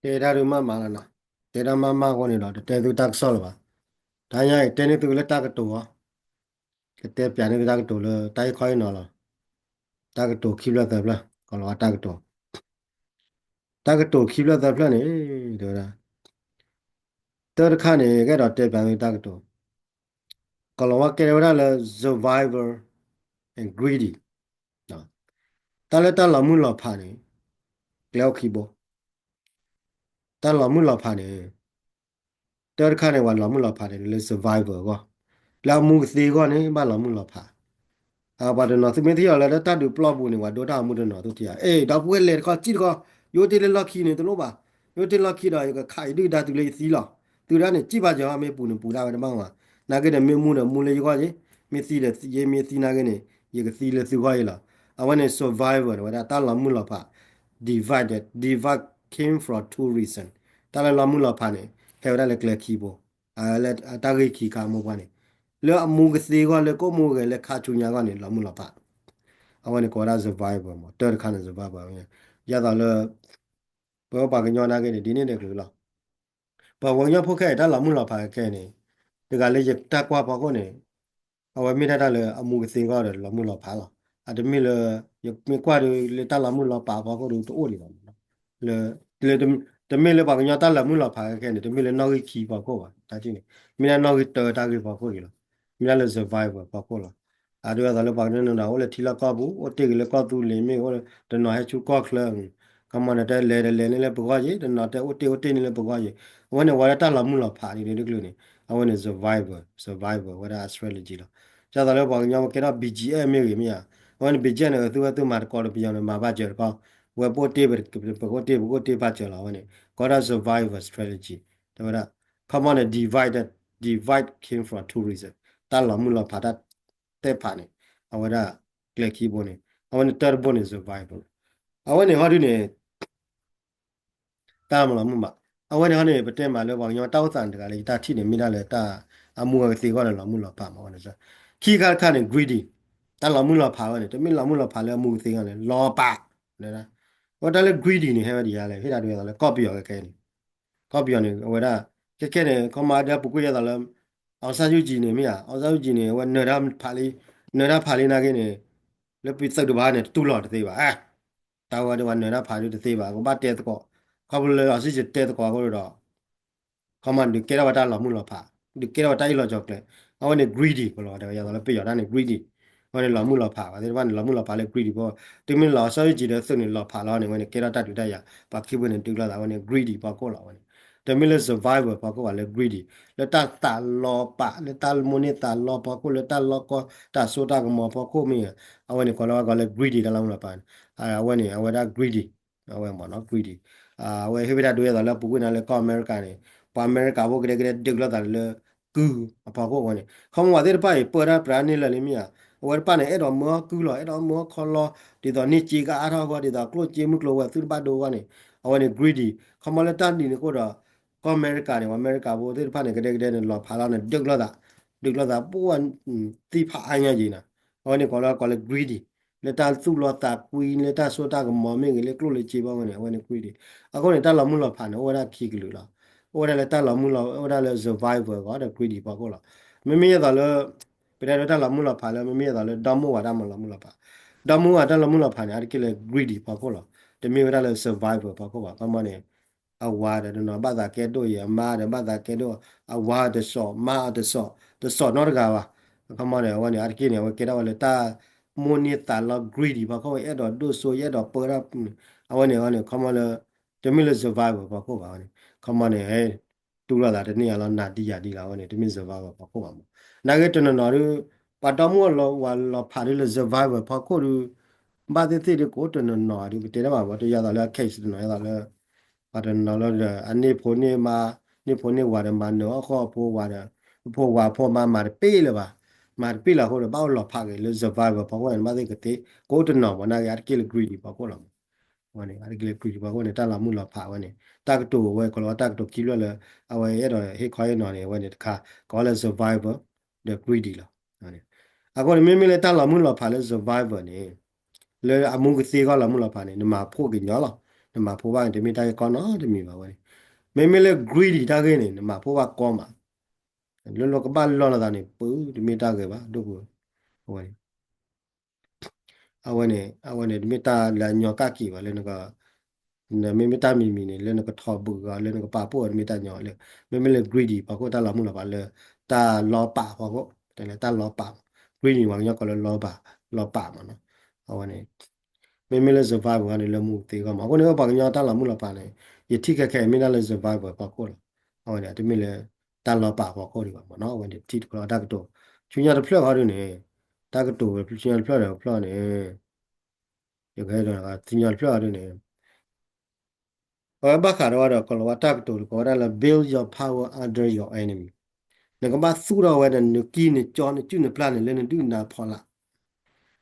တဲတၢ်ဒုးမးမးလီၤနီၤ, တဲတၢ်မးမးအဃိန့ၣ်ဒီး တတဲသုတၢ်ကစီၣ်လၢၤဘၣ်. တဟါညါအံၤ တဲန့ၢ်သုလၢတၢ်ကတိၤအီၤ, ကတဲပၠးန့ၢ်သုတၢ်ကတိၤလၢတၢ်ဟ့ၣ်ခီဟ့ၣ်နီၤလီၤ. တၢ်ကတိၤခံဖျၢၣ်သၢဖျၢၣ် ကီၤလၤဝါတၢ်ကတိၤ, တၢ်ကတိၤခံဖျၢၣ်သၢဖျၢၣ်န့ၣ် တဲဝဲဒၣ်, တၢ်တခါန့ၣ် ကအဲၣ်ဒိးတဲပၠးသုတၢ်ကတိၤ, ကီၤလၤဝါကဲထီၣ်ဝဲဒၣ်လၢ survivor and greedy. တၢ်လၢတၢ်လီၤမုၢ်လီၤဖးန့ၣ် ကျဲအိၣ်ခံဘိ, တၢ်လီၤမုၢ်လီၤဖးန့ၣ် တၢ်တခါန့ၣ် ပှၤလီၤမုၢ်လီၤဖးန့ၣ် လၢ survivor အဂီၢ်, လၢအမူကသ့အဂီၢ်န့ၣ် ဘၣ်လီၤမုၢ်လီၤဖး. ပှၤတနီၤသုမ့ၢ်ထံၣ်အီၤလၢတၢ်ဒုးပျီပူၤန့ၣ် ပှၤဒိတၢ်ဂီၤမူတနီၤသုထံၣ်ဧါ, အ့ ဒီပုၢ်ဝဲၢ်လဲၤတခီစံၣ်တခီ, ယအိၣ်တ့ၢ်လၢလီၢ်ခံန့ၣ်တလိၣ်ဘၣ်, ယအိၣ်တ့ၢ်လီၢ်ခံဒီး ယကခးယဒုၣ်ဒါတုၤလၢယသံလီၤ. သုဒၣ်န့ၣ် စံၣ်ဘၣ်ကီၤ မ့ၢ်ပူၤန့ၣ်ပူၤဒၣ်ဝဲတဘၣ်မး, နာ်က့ဒီးမ့ၢ်မူဒီးမူလၢယဂီၢ်ယ့, မ့ၢ်သံဒီးယမ့ၢ်သံနာ်က့န့ၣ် ယကသံလၢသုဂီၢ်ယ့လီၤ. အဝဲန့ၣ် survivor န့ၣ် ဝဲဒၣ်တၢ်လီၤမုၢ်လီၤဖး, divided, divide came from two reason. တၢ်လၢလီၤမုၢ်လီၤဖးန့ၣ် ဟဲဝဲဒၣ်လၢကျဲခံဘိ, လၢတၢ်ဂ့ၢ်ခံခါမိၢ်ပှၢ်န့ၣ်, လၢအမူကသ့အဂီၢ် လၢကအိၣ်မူဂဲၤလၢခါဆူညါအဂီၢ်န့ၣ် လီၤမုၢ်လီၤဖး, အဝဲန့ၣ်ကိးဝဲဒၣ် survivor မး, တၢ်တခါန့ၣ် survivor ဒ်သိးလၢ ပဝဲပှၤကညီနာ်က့န့ၣ် ဒ်န့ၣ်ဒဲးကျိၤလီၤ. ပှၤကညီဖိခဲအံၤ တၢ်လီၤမုၢ်လီၤဖးခဲအံၤန့ၣ် တဂၤလၢယတၢ်ကွၢ်ဖီခိၣ်န့ၣ် အဝဲမ့ၢ်ဒၣ်တၢ်လၢအမူကသ့အဂီၢ်ဒီးလီၤမုၢ်လီၤဖးလီၤ. အတမ့ၢ်လၢ ယမ့ၢ်ကွၢ်ဒီးလၢတၢ်လီၤမုၢ်လီၤဖးဖီခိၣ်ဒီးတအိၣ်ဒံးဘၣ်မး, လၢ တမ့ၢ်လၢပှၤကညီတၢ်လီၤမုၢ်လီၤဖးခဲအံၤန့ၣ် တမ့ၢ်လၢနီၣ်ဂံၢ်ခံဖီခိၣ်ဘၣ်, တၢ်န့ၣ် မ့ၢ်ဒၣ်နီၣ်ဂံၢ်တၢတၢ်ဂ့ၢ်ဖီခိၣ်ဒံးလီၤ. မ့ၢ်ဒၣ်လၢ survivor ဖီခိၣ်လီၤ. အဒိ ဒ်သိးလၢပှၤကညီန့ၣ်ဒီး အိၣ်လၢထံလီၢ်ကီၢ်ပူၤ အိၣ်တ့ၢ်က့ၤလၢကီၢ်သူလ့ၤမ့ၢ်ဂ့ၤ, တနီၤဟဲဆူကီၢ်ချၢ, ခီမီန့ၣ် တဲလဲၤတလဲၤန့ၢ်လၢပဂီၢ်ယ့, တနီၤတဲအိၣ်တ့ၢ်အိၣ်တ့ၢ်န့ၢ်လၢပဂီၢ်ယ့, အဝဲန့ၣ် ဝဲဒၣ်တၢ်လီၤမုၢ်လီၤဖးဒ်န့ၣ်တကလုာ်န့ၣ် အဝဲန့ၣ် survivor, survivor ဝဲဒၣ်အ strategy လီၤ. ဒ်သိးလၢပှၤကညီကဲထီၣ် BGF မ့ၢ်ဂ့ၤမ့ၢ်ဧါ, အဝဲန့ၣ် BGF န့ၣ် သုဝဲသုမၤသကိးဒီးပယီၤန့ၣ် မၤဘၣ်စၢၤတခီ, ဝဲပအိၣ်တ့ၢ် ပကအိၣ်တ့ၢ် ပကအိၣ်တ့ၢ်ဘၣ်စၢၤလီၤ. အဝဲန့ၣ် ကိးဝဲဒၣ် survivor strategy တဲဝဲဒၣ်, ခီမီန့ၣ် divide, divide came from two reason, တၢ်လီၤမုၢ်လီၤဖးတၢ်သ့ၣ်တဖၣ်န့ၣ် အဝဲဒၣ်ကျဲခံဘိန့ၣ် အဝဲန့ၣ်တၢ်တဘိန့ၣ် survivor, အဝဲန့ၣ်ဟီဒုန့ၣ် တၢ်လီၤမုၢ်ဘၣ်. အဝဲန့ၣ်ဟီန့ၣ် ပတဲမးလၢပှၤကညီတၢ်အိၣ်သးန့ၣ်တဂၤလၢယတၢ်ထံၣ်န့ၣ် မ့ၢ်ဒၣ်လၢတၢ်အမူအကသ့အဂီၢ်ဒီးလီၤမုၢ်လီၤဖးမးဝဲန့ၣ်, ခံခါတခါန့ၣ် greedy, တၢ်လီၤမုၢ်လီၤဖးဝဲန့ၣ် တမ့ၢ်လီၤမုၢ်လီၤဖးလၢအမူကသ့အဂီၢ်န့ၣ် လီၤပာ်, အဝဲတၢ်လၢ greedy န့ၣ် ဟဲဝဲဒ်ယၤလဲၣ် ဟ့ၣ်တၢ်ဒုးအသိးလၢကီၢ်ပယီၤခဲခဲအံၤန့ၣ်, ကီၢ်ပယီၤန့ၣ် အဝဲဒၣ် ခဲခဲန့ၣ် ခီမီဒ်ပူၤကွံာ်ယဲသိးလၢ အောင်ဆန်းစုကြည် န့ၣ်မ့ၢ်ဧါ, အောင်ဆန်းစုကြည် န့ၣ် အဝဲနၢၤတၢ်ဖးလံ, နၢၤတၢ်ဖးလံနာ်က့န့ၣ် လၢပသုးတဘၣ်န့ၣ် တတူၢ်လိာ်တသ့ဘၣ်, တၢ်ဝဲဒၣ်ပှၤနၢၤတၢ်ဖးဒုးတသ့ဘၣ် ကဘၣ်တဲသကိး, ခီဖျိလၢ အောင်ဆန်းစုကြည် တဲသကိးအဃိဒီး ခီမီဒုးကဲထီၣ်ဝဲတၢ်လီၤမုၢ်လီၤဖး, ဒုးကဲထီၣ်ဝဲတၢ်အ့ၣ်လိာ်ကီၤကျဲၤ, အဝဲန့ၣ် greedy ပလီၤဝဲဒၣ်ယဲသိးလၢပယီၤတၢ်န့ၣ် greedy, အဝဲန့ၣ်လီၤမုၢ်လီၤဖး ပှၤသ့ၣ်တဖၣ်န့ၣ် လီၤမုၢ်လီၤဖးလၢ greedy ဖိ, တမ့ၢ်လီၤ အောင်ဆန်းစုကြည် ဒီးသုးန့ၣ်လီၤဖးလီၤန့ၣ် အဝဲန့ၣ်ကဲထီၣ်တၢ်ဒုးတၢ်ယၤ, ပှၤခံဘိန့ၣ်ဒုးလိာ်သး အဝဲန့ၣ် greedy ဖီခိၣ်လီၤ အဝဲန့ၣ်, တမ့ၢ်လၢ survivor ဖီခိၣ်ဘၣ်လၢ greedy, လၢတၢ်သးလီၤပာ် လၢတၢ်မိၣ်န့ၢ်သးလီဖီခိၣ် လၢတၢ်လီၢ်ကီၢ် တၢ်စိတၢ်ကမီၤဖီခိၣ်မ့ၢ်ဂ့ၤ, အဝဲန့ၣ်ကိးလၢဝဲကိးလၢ greedy တၢ်လီၤမုၢ်လီၤဖး, အဝဲန့ၣ် အဝဲဒၣ် greedy အဝဲမ့ၢ်နီၤ greedy, အဝဲဟ့ၣ်ဝဲဒၣ်ဒ်သိးလၢပူၤကွံာ်န့ၣ်လၢကီၢ်အမဲရကၤန့ၣ်, ပှၤအမဲရကၤဖိကဒဲကဒဲဒုးလိာ်သးလၢ ကုၢ်အဖီခိၣ်အဃိန့ၣ်, ခီမီပှၤသ့ၣ်တဖၣ်အံၤ ပၢတၢ်ပြးန့ၢ်လၢာ်လံမ့ၢ်ဧါ, အဝဲတဖၣ်န့ၣ် အဲၣ်ဒိးမၢအီၣ်ကုၢ်လီၤ အဲၣ်ဒိးမၢအီၣ်ခီလီၤ, ဒ်သိးန့ၢ်စ့ကအါထီၣ်အဂီၢ် ဒ်သိးကျိၣ်စ့မုၢ်ကျိၤဝဲၤသုတဘၣ်ဒိအဂီၢ်န့ၣ်, အဝဲန့ၣ် greedy, ခီမီလၢတၢ်ဒ်န့ၣ်အဃိဒီး ကီၢ်အမဲရကၤန့ၣ် ပှၤအမဲရကၤဖိသ့ၣ်တဖၣ်န့ၣ် ကဒဲကဒဲန့ၣ် လီၤဖးလီၤန့ၣ် ဒုးလိာ်သး, ဒုးလိာ်သး ပှၤသံဖးအါညါယံၤနီၤ, အဝဲန့ၣ်ကိးလၢကိးလၢ greedy, လၢတၢ်သူၣ်လီသးကွံ လၢတၢ်စိတၢ်ကမီၤမ့ၢ်ဂ့ၤ လၢကျိၣ်လၢစ့ဘၣ်ဝဲန့ၣ် အဝဲန့ၣ် greedy, အဃိန့ၣ် တၢ်လီၤမုၢ်လီၤဖးန့ၣ် အိၣ်ဝဲဒၣ်ခံကလုာ်လီၤ, အိၣ်ဝဲဒၣ်လၢတၢ်လီၤမုၢ်လီၤ အိၣ်ဝဲဒၣ်လၢ survivor အဂီၢ်ဒီး greedy ဖီခိၣ်လီၤ, မ့မ့ၢ်ယဲသိးလၢ ပတဲဒၣ်တၢ်လီၤမုၢ်လီၤဖးလၢ မ့မ့ၢ်ယဲသိးလၢ ဒီမါဝၤတၢ်မၤလီၤမုၢ်လီၤဖး, ဒီမါဝၤတၢ်လီၤမုၢ်လီၤဖးန့ၣ် အါတက့ၢ်လၢ greedy ဖီခိၣ်လီၤ, တမ့ၢ်ဝဲဒၣ်လၢ survivor ဖီခိၣ်ဘၣ် ခီမီန့ၣ် အဝၤဒီးတနီၤဘၣ်သးကဲဒိၣ်အံၤ အမါဒီးဘၣ်သးကဲဒိၣ်, အဝၤတစီၣ် မါတစီၣ် တစီၣ်နီတဂၤဘၣ်, ခီမီန့ၣ် အဝဲန့ၣ် အါတက့ၢ်န့ၣ် အဝဲကဲထီၣ်ဝဲလၢတၢ်မိၣ်န့ၢ်သးလီ greedy ဖီခိၣ် ယအဲၣ်ဒိးဒိၣ်စိ ယအဲၣ်ဒိးပၢတၢ်, အဝဲန့ၣ် အဝဲန့ၣ် ခီမီလၢ တမ့ၢ်လၢ survivor ဖီခိၣ်ဘၣ်ဝဲန့ၣ်, ခီမီန့ၣ် တူၢ်လိာ်သးတန့ၢ်အလီၤ နၤဒံယၤဒံလီၤ အဝဲန့ၣ် တမ့ၢ် survivor ဖီခိၣ်ဘၣ်မး, နာ်က့တနီၤနီၤဒုး ပှၤဒီမါဝၤလီၤဖးဒုးလၢ survivor ဖီခိၣ်ဒုး ဘၣ်သ့ၣ်သ့ၣ်ဒုး ကအိၣ်တနီၤနီၤဒုး ပတဲတၢ်ဘၣ် ပှၤတယၤသိးလၢအ case တနီၤ ယဲသိးလၢ ပှၤတနီၤလၢဒီး အန့ၢ်ဖိန့ၢ်မါ န့ၢ်ဖိန့ၢ်ဝၤဒီး မၤနၢၤအီၣ်ဃီအဖိဝၤဒီး အဖိဝၤအဖိမါ မၤတပ့ၢ်လၢၤဘၣ်, မၤတပ့ၢ်လၢၤအဃိဒီး ဘၣ်အိၣ်လီၤဖးက့ၤလၢ survivor ဖီခိၣ်န့ၣ် ဘၣ်သ့ၣ်ကသ့ ကအိၣ်တနီၤမး နာ်က့ အါတက့ၢ်လၢ greedy ဖီခိၣ်လီၤမး, အဝဲန့ၣ် အါတက့ၢ်လၢ greedy ဖီခိၣ်န့ၣ် တၢ်လီၤမုၢ်လီၤဖးဝဲန့ၣ် တၢ်ကတိၤဝဲ ကီၤလၤဝါတၢ်ကတိၤခံဖျၢၣ်လၢ အဝဲအဲၣ်ဒိးဟ့ၣ်ခီဟ့ၣ်နီၤန့ၣ် အဝဲန့ၣ်တခါ ကိးလၢ survivor ဒီး greedy လီၤ. အဃိန့ၣ် မ့မ့ၢ်လၢတၢ်လီၤမုၢ်လီၤဖးလၢ survivor န့ၣ် လၢအမူကသ့အဂီၢ်လီၤမုၢ်လီၤဖးန့ၣ် နမၤဖှိၣ်က့ၤညီလီၤ. နမၤဖိဘၣ်န့ၣ် တမ့ၢ်တၢ်ဂ့ၢ်ကီနီတမံၤဘၣ်ဝဲန့ၣ်. မ့မ့ၢ်လၢ greedy တၢ်ဂ့ၢ်န့ၣ် နမၤဖိဘၣ်ကီမး, လၢလီၤကဘၣ်လီၢ်လိာ်သးန့ၣ် ပတမ့ၢ်တၢ်ဂ့ၢ်ဘၣ် ဒိၣ်ပူၤ အဝဲန့ၣ် အဝဲန့ၣ် အဝဲန့ၣ် တမ့ၢ်တၢ်လၢအညီကၣ်က့ၤဘၣ်လၢနက နမ့မ့ၢ်တၢ်မံၤမံၤန့ၣ် လၢနကထီၣ်ဘုးအီၤ လၢနကပာ်ဖှိၣ်အီၤ တမ့ၢ်တၢ်ညီလၢ မ့မ့ၢ်လၢ greedy ဖီခိၣ် တၢ်လီၤမုၢ်လီၤဖးလၢ တၢ်လီၤပာ်ဖီခိၣ် တဲလၢတၢ်လီၤပာ် greedy ပှၤကညီကိးလၢလီၤပာ် လီၤပာ်မးနီၤ. အဝဲန့ၣ် မ့မ့ၢ်လၢ survival န့ၣ် လၢမူသ့ဂီၢ်မး အဃိန့ၣ် ပှၤကညီတၢ်လီၤမုၢ်လီၤဖးန့ၣ် ယထံၣ်ခဲခဲအံၤ မ့ၢ်ဒၣ်လၢ survival ဖီခိၣ်လီၤ. အဝဲန့ၣ် တမ့ၢ်လၢ တၢ်လီၤပာ်ဖီခိၣ်ဒံးဘၣ်မးနီၤ. အဝဲန့ၣ် ထံၣ်တဖျၢၣ်တၢ်ကတိၤ ဆူညါတဖျၢၣ်ဃီဒုန့ၣ် တၢ်ကတိၤဝဲဆူညါတဖျၢၣ်ဒီးဖျၢၣ်န့ၣ် ယကဟဲဒီးဆူညါတဖျၢၣ်ဃီဒုန့ၣ် အဝဲဘၣ်ဃးဒီးဝဲဒီး ကိးလီၤဝဲတၢ်ကတိၤတကိးဝဲဒၣ်လၢ build your power under your enemy နကဘၣ်သူၣ်ထီၣ်ဝဲဒီး နကံၢ်နကၠီ နစုၣ်နပျၢ်န့ၣ် လၢနဒုၣ်နဒါဖီလာ်.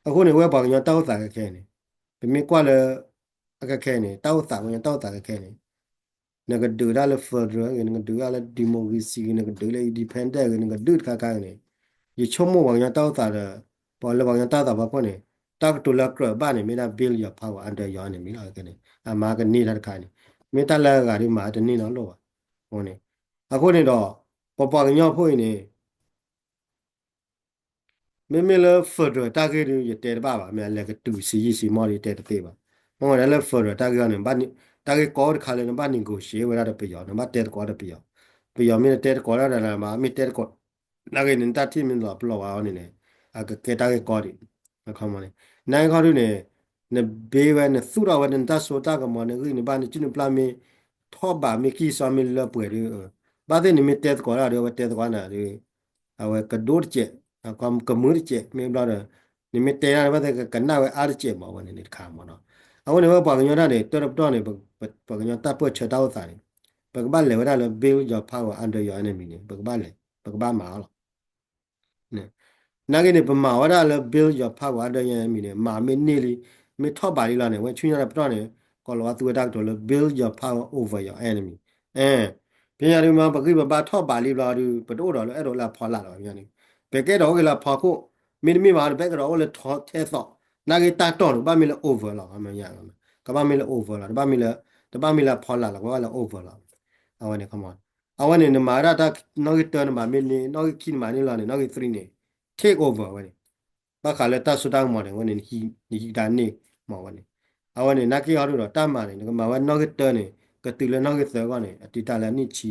အဃိန့ၣ် ဝဲပှၤကညီတၢ်အိၣ်သးခဲခဲအံၤန့ၣ် ပမ့ၢ်ကွၢ်လၢ အခဲခဲအံၤန့ၣ် တၢ်အိၣ်သး ပှၤကညီတၢ်အိၣ်သးခဲခဲအံၤန့ၣ် နကဒုးဒၣ်လၢ federal ဂ့ၤ နကဒုးဒၣ်လၢ democracy ဂ့ၤ နကဒုးလၢ independent ဂ့ၤ နကဒုးတခါခါဂ့ၤန့ၣ် ယဆိကမိၣ်ပှၤကညီတၢ်အိၣ်သးဒီး ပှၤလၢပှၤကညီတၢ်အိၣ်သးဖီခိၣ်န့ၣ် တၢ်ကတိၤလၢအကြၢးဘၣ်န့ၣ် မ့ၢ်ဒၣ် build your power under your enemy လီၤ. ခဲခဲန့ၣ် အမၤကန့ၢ်တၢ်တခါန့ၣ် မ့ၢ်တၢ်လၢအဂၤဒ်မၤတန့ၢ်နီတလိၣ်ဘၣ်. အဃိန့ၣ် အဃိန့ၣ်ဒီး ပပှၤကညီဖိအံၤန့ၣ် မ့မ့ၢ်လၢ federal တၢ်ဂ့ၢ်ဒုး ယတဲတဘၣ်ဘၣ်, မ့ၢ်အလဲၤကတုၤဆံးယံာ်ဆံးမီၢ်ဒီး ယတဲတသ့ဘၣ်. မ့ၢ်ဝဲဒၣ်လၢ federal တၢ်ဂ့ၢ်အံၤန့ၣ် တၢ်ဂ့ၢ်ကီတခါလၢ နဘၣ် negotiate ဝဲဒၣ်ဒီးပယီၤ, နဘၣ်တဲသကိးဒီးပယီၤ, ပယီၤမ့ၢ်တတဲသကိးဒၣ်ဒီးနမၤ, မ့ၢ်တဲသကိး နာ်က့န့ၣ် နတၢ်ထံၣ်မ့ၢ်လီၤပလိာ်ဝဲအီၤန့ၣ်န့ၣ် အကကဲတၢ်ဂ့ၢ်ကီဒံး. နာ်က့ခီဒုန့ၣ် နဘ့ဝဲ နသူၣ်ထီၣ်ဝဲ နတၢ်စိတၢ်ကမီၤ နဂံၢ်နဘါ နစုၣ်နပျၢ်မ့ၢ်ထီၣ်ဘး မ့ၢ်ကံၢ်စီမ့ၢ်လၢပှဲၤဒီး ဘၣ်သ့ၣ်နမ့ၢ်တဲသကိးဒၣ်ဒီး အဝဲတဲသကိးနၤဒီး အဝဲကဒိတစဲး ကမုာ်တစဲး မ့ၢ်ဘျီဒီး နမ့ၢ်တဲဒၣ်ဘၣ်သ့ၣ်ကကနၣ်ဝဲအါတစဲးမး အဝဲန့ၣ်န့ၣ်တခါမးနီၤ. အဃိန့ၣ် ဝဲပှၤကညီတၢ်န့ၣ် တၢတပတီၢ်န့ၣ် ပှၤကညီတၢ်ပၢၢ်ဆၢတၢ်အိၣ်သးန့ၣ် ပကဘၣ်လဲၤဝဲဒၣ်လၢ build your power under your enemy န့ၣ် ပကဘၣ်လဲၤ ပကဘၣ်မၤအီၤလီၤ. နာ်က့န့ၣ် ပမၤဝဲဒၣ်လၢ build your power under your enemy န့ၣ် မၤမ့ၢ်န့ၢ်လံ မ့ၢ်ထီၣ်ဘးလံလီၤန့ၣ် ဝဲဆူညါတပတီၢ်န့ၣ် ကိးလီၤဝဲသူဝဲတၢ်ကတိၤလၢ build your power over your enemy. အဲ ဖဲညါဒုးမ့ၢ် ပဂံၢ်ပဘါထီၣ်ဘးလံဘျီဒီး ပတအိၣ်ဒီးလၢအဲၣ်ဒိးလၢအဖီလာ်လီၤ. ဖဲညါန့ၣ် ပကအဲၣ်ဒိးအိၣ်က့ၤလၢအဖီခိၣ် မ့တမ့ၢ်ဘၣ်ဒီး ပအဲၣ်ဒိးအိၣ်လၢထဲသိး နာ်က့တၢ်တီၢ်န့ၣ် ကဘၣ်မ့ၢ်လၢ over လီၤ. ကဘၣ်မ့ၢ်လၢ over လီၤ. တဘၣ်မ့ၢ်လၢ တဘၣ်မ့ၢ်လၢအဖီလာ်လီၤ. ကဘၣ်လၢ over လီၤ. အဝဲန့ၣ် အဝဲန့ၣ် နမၤဝဲဒၣ်တၢ်နီၣ်ဂံၢ်တၢ နမၤမ့ၢ်န့ၢ် နီၣ်ဂံၢ်ခံနမၤန့ၢ်လီၤန့ၣ် နီၣ်ဂံၢ်သၢန့ၣ် take over ဝဲန့ၣ် ဘၣ်ဃးလၢတၢ်စိတၢ်ကမီၤန့ၣ် အဝဲန့ၣ် နဟံးတၢ်န့ၢ်မးဝဲန့ၣ်. အဝဲန့ၣ် နာ်က့ဟီဒုဒီး တၢ်မၤန့ၣ် နကမၤဝဲနီၣ်ဂံၢ်တၢန့ၣ် ကတုၤလၢနီၣ်ဂံၢ်သၢအဂီၢ်န့ၣ် အတုၤတၢ်လၢအနံၣ်ဆံ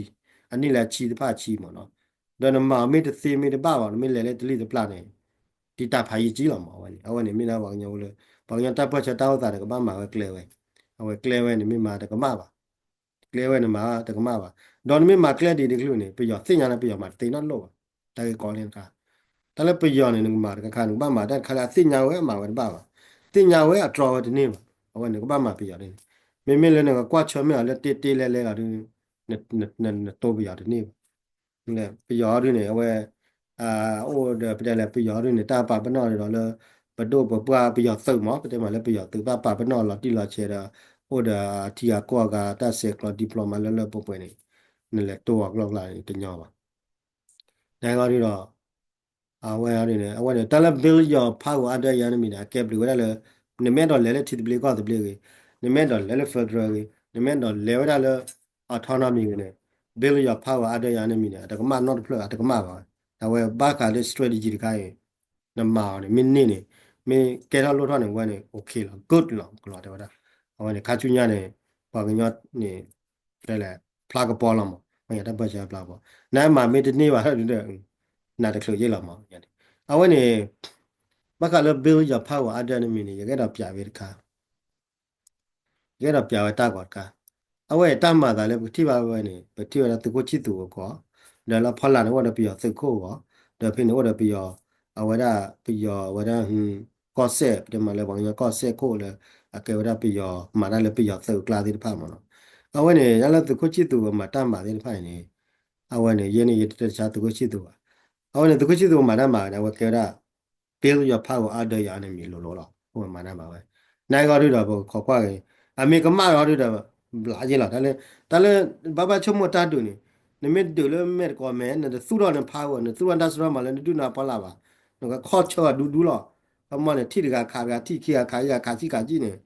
အနံၣ်လၢအဆံတဖၣ်အဆံမးနီၤ. ဒီးနမၤမ့ၢ်တသ့မ့ၢ်တဘၣ်ဘၣ် နမ့ၢ်လဲၤလၢတလံၣ်တပျၢ်န့ၣ် တံာ်တာ်ဖးယံာ်ကံလီၤမးဝဲန့ၣ်. အဝဲန့ၣ်မ့ၢ်ဒၣ်ပှၤကညီဖိလၢ ပှၤကညီတၢ်ပၢၢ်ဆၢတၢ်အိၣ်သးန့ၣ် ကဘၣ်မၤဝဲကျဲဝဲ, အဝဲကျဲဝဲန့ၣ် မ့ၢ်မၤတကမၣ်ဘၣ် ကျဲဝဲန့ၣ်မၤတကမၣ်ဘၣ်. ဒီးနမ့ၢ်မၤကျဲဒ်တကလုာ်န့ၣ် ပယီၤသ့ၣ်ညါလၢပယီၤမၤတသ့နီတလိၣ်ဘၣ်. တၢ်ဂ့ၢ်ကီလၢတခါ, တၢ်လၢပယီၤန့ၣ် နကမၤတခါခါ နကဘၣ်မၤတၢ်တခါလၢအသ့ၣ်ညါဝဲအမၤဝဲတဘၣ်ဘၣ်. သ့ၣ်ညါဝဲအတြီဝဲတန့ၢ်ဘၣ်. အဝဲန့ၣ်ကဘၣ်မၤပယီၤန့ၣ်, မ့မ့ၢ်လၢနကကွၢ်ဆၢၣ်မဲာ်အီၤလၢတ့တ့လဲလဲလီၤဒုး နတိပယီၤတန့ၢ်ဘၣ်. ပယီၤဒုးန့ၣ် အဝဲ အိၣ်ဒီးပတဲလဲၣ် ပယီၤဒုးန့ၣ် တၢ်ပာ်ပနီၣ်ဒီးလၢ ပဒိၣ်ပပှၢ်ပယီၤသုးမး ပတဲမးလၢပယီၤသုး တၢ်ပာ်ပနီၣ်လီၤတံၢ်လီၤဆဲးဒီး အိၣ်ဒီးထံဂၤကီၢ်ဂၤ တၢ်ဆဲးကျိး diploma လၢလၢပှဲၤပှဲၤန့ၣ် နလဲၤတိအီၤကျီကျီန့ၣ် တညီဘၣ်. နဟဲဂီၢ်ဒုးဒီး အဝဲန့ၣ် အဝဲန့ၣ် တၢ်လၢ build your power under your enemy န့ၣ် အကဲဘျုးဝဲဒၣ်လၢ နမ့ၢ်အဲၣ်ဒိးလဲၤလၢထံသဘျ့ကီၢ်သဘျ့ဂ့ၤ, နမ့ၢ်အဲၣ်ဒိးလဲၤလၢ federal ဂ့ၤ, နမ့ၢ်အဲၣ်ဒိးလဲၤဝဲဒၣ်လၢ autonomy ဂ့ၤန့ၣ် build your power under your enemy န့ၣ် အတကမၣ်နီတဖျၢၣ် အတကမၣ်ဘၣ်. အဝဲဘၣ်ဃးလၢ strategy တခါအံၤ နမၤအီၤန့ၣ် မ့ၢ်န့ၢ်န့ၣ် မ့ၢ်ကဲထီၣ်လိၣ်ထီၣ်န့ၣ် ဝဲန့ၣ် okay လီၤ good လီၤ ကလီၤတဲဝဲဒၣ်. အဝဲန့ၣ် ခါဆူညါန့ၣ် ပှၤကညီန့ၣ် တဲလဲၣ် ဖျါကပီၤလီၤမး ပှၤကညီတၢ်ပၢၢ်ဆၢဖျါကပီၤ နမၤမ့ၢ်တန့ၢ်ဘၣ်ဒီး နတချုးယ့ၢ်လီၤမး. အဝဲန့ၣ် ဘၣ်ဃးလၢ build your power under enemy န့ၣ် ယကအဲၣ်ဒိးပျးဝဲတခါ ယကအဲၣ်ဒိးပျးဝဲတၢ်ဂီၤတခါ. အဝဲတၢ်မၤသးလၢပကထံၣ်ဘၣ်ဝဲန့ၣ် ပထံၣ်ဝဲဒၣ်သုးခိၣ်ဆံၣ်သူးအဂီၢ် ဒီးလၢဖီလာ်န့ၣ် အိၣ်ဒီးပယီၤသုးခိၣ်အဂီၢ် ဒီးဖဲန့ၣ်အိၣ်ဒီးပယီၤ အဝဲဒၣ်ပယီၤဝဲဒၣ် ကီၢ်စဲၣ် ပတဲမးလၢပှၤကညီကီၢ်စဲၣ်ခိၣ်လၢ အကဲဝဲဒၣ်ပယီၤ မၤတၢ်လၢပယီၤသုးအကျါသ့ၣ်တဖၣ်မးနီၤ. အဝဲန့ၣ် တၢ်လၢသုးခိၣ်ဆံၣ်သူးအမၤတၢ်မၤသ့ၣ်တဖၣ်အံၤန့ၣ် အဝဲန့ၣ် ယဲန့ၣ် ယတတဲဆါသုးခိၣ်ဆံၣ်သူးဘၣ်. အဝဲန့ၣ် သုးခိၣ်ဆံၣ်သူးမၤတၢ်မၤဝဲန့ၣ် အဝဲကဲဝဲဒၣ် build your power under your enemy လိၤလိၤလီၤ. အဝဲမၤတၢ်မၤဝဲ နဂီၢ်ဒုဒီး ပကခိးကွၢ်က့ၤ အမ့ၢ်ကမၣ်ဂီၢ်ဒုဒီး ဘျးယ့ၢ်လီၤ. တၢ်လၢ တၢ်လၢ ဘၣ်ဘၣ်ဆိကမိၣ်တၢ်ဒုးန့ၣ် နမ့ၢ်ဒုးလၢမဲာ်တကိးမဲာ် နတသူၣ်ထီၣ်န power နသူၣ်ထီၣ်တၢ်စိတၢ်ကမီၤလၢနဒုၣ်နဖီလာ်ဘၣ်. နကခီၣ်ဆၢအီၤဒူဒူလီၤ. ကမီၤန့ၣ် ထံၣ်တဂၤခးတဂၤ ထံၣ်ခံဂၤခးယဲၢ်ဂၤခးဆံခးဆံန့ၣ်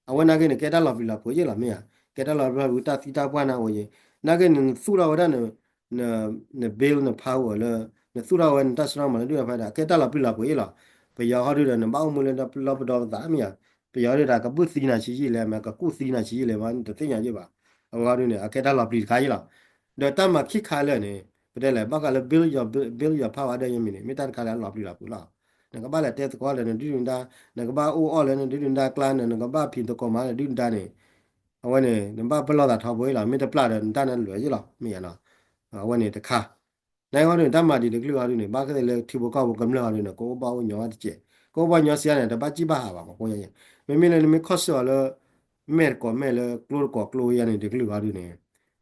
အဝဲနာ်က့န့ၣ် ကဲတၢ်လီၤပျံၤလီၤဖုးယ့ၣ်လီၤ မ့ၢ်ဧါ, ကဲတၢ်လီၤပျံၤလီၤဖုး တၢ်သံတၢ်ပှၢ်နၤအိၣ်ယ့ၣ်, နာ်က့န့ၣ် နသူၣ်ထီၣ်ဝဲဒၣ် န build န power လၢ နသူၣ်ထီၣ်ဝဲနတၢ်စိတၢ်ကမီၤလၢ ဒုၣ်ဒါဖဲဒၣ် အကဲတၢ်လီၤပျံၤလီၤဖုးယ့ၣ်လီၤ. ပယီၤဟီဒုဒီး နဘၣ်အိၣ်မူလၢပလီၢ်ပဒီပသးမ့ၢ်ဧါ, ပယီၤဒုဒီး ကဘုၣ်သံနၤဆံးယံာ်လဲၣ် မ့ၢ်ကကူၣ်သံနၤဆံးယံာ်လဲၣ် မ့ၢ်တသ့ၣ်ညါယ့ၣ်ဘၣ်. အဝဲဟီဒုန့ၣ် အကဲတၢ်လီၤပျံၤတခါယ့ၣ်လီၤ. ဒီးတၢ်မၤခံခါလၢာ်န့ၣ် ပတဲလဲၣ် ဘၣ်ဃးလၢ build your build your power under enemy န့ၣ် မ့ၢ်တၢ်တခါလၢအလီၤပျံၤလီၤဖုးလီၤ. နကဘၣ်လဲၤတဲသကိးဒီးနဒုၣ်နဒါ, နကဘၣ်အိၣ်အီၣ်လၢနဒုၣ်နဒါကျါန့ၣ် နကဘၣ်ဖံးသကိးမၤနဒုၣ်နဒါန့ၣ် အဝဲန့ၣ် နဘၣ်ပလီၢ်သးထီဘိယ့ၣ်လီၤ. မ့ၢ်တပျၢ်ဒီးနတၢ်န့ၣ်လွဲၢ်ယ့ၣ်လီၤ မ့ၢ်ဧါနီၤ. အဝဲန့ၣ်တခါ နဟီဒုန့ၣ် တၢ်မၤဒံးတကလုာ်ဟီဒုန့ၣ် ဘၣ်ဃးလၢထံဖိကီၢ်ဖိကမျၢၢ်ဟီဒုန့ၣ် ကအိၣ်ဘၣ်အိၣ်ညီတစဲး, ကအိၣ်ဘၣ်ညီစံးန့ၣ် တဘၣ်စံးဘၣ်ဟးဘၣ်မး ကိးညါယဲၢ်. မ့မ့ၢ်လၢနမ့ၢ်ခီၣ်ဆၢအီၤလၢ မဲာ်တကိးမဲာ်လၢကျိတကိးကျိယါန့ၣ် တကလုာ်ဟီဒုန့ၣ်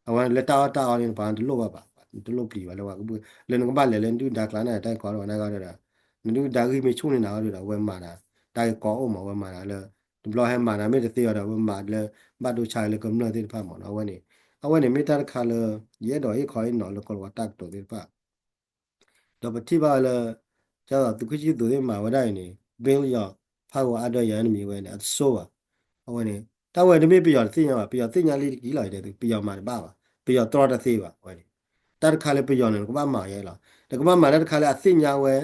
အဝဲလၢတၢ်အီၣ်တၢ်အီန့ၣ် ပှၤတလိၣ်ဘၣ်ဘၣ်, တလိၣ်ပျံၤဘၣ်လၢပှၤကဘုၣ်, လၢနကဘၣ်လဲၤလၢနဒုၣ်ဒါကျါန့ၣ် တၢ်ကီတဝဲနဂၤဒီး နဒုၣ်ဒါဂံၢ်မ့ၢ်ဆူၣ်န့ၢ်နၤဟီဒုဒီး အဝဲမၤတၢ်, တၢ်ဂ့ၢ်ကီအိၣ်မး အဝဲမၤတၢ်လၢ တဘျီဟဲမၤတၢ်မ့ၢ်တသ့အီၤဒီး အဝဲမၤလၢ ဘၣ်ဒိဆါလၢကမျၢၢ်သ့ၣ်တဖၣ်မးနီၤ. အဝဲန့ၣ် အဝဲန့ၣ်မ့ၢ်တၢ်တခါလၢ ယအဲၣ်ဒိးဟ့ၣ်ခီဟ့ၣ်နီၤလၢကီၢ်လၤဝါတၢ်ကတိၤသ့ၣ်တဖၣ် ဒီးပထံၣ်ဘၣ်လၢ ကသုးခိၣ်ဆံၣ်သူးသ့ၣ်မၤဝဲဒၣ်အံၤန့ၣ် build your power under your enemy ဝဲန့ၣ် အတဆိဘၣ်. အဝဲန့ၣ် တၢ်ဝဲတမ့ၢ်ပယီၤတသ့ၣ်ညါဘၣ်, ပယီၤသ့ၣ်ညါလံတက့ၢ်လီၤ, ပယီၤမၤတဘၣ်ဘၣ်, ပယီၤတြီတသ့ဘၣ်ဝဲန့ၣ်. တၢ်တခါလၢပယီၤန့ၣ် နကဘၣ်မၤယဲလီၤ, နကဘၣ်မၤတၢ်တခါလၢအသ့ၣ်ညါဝဲ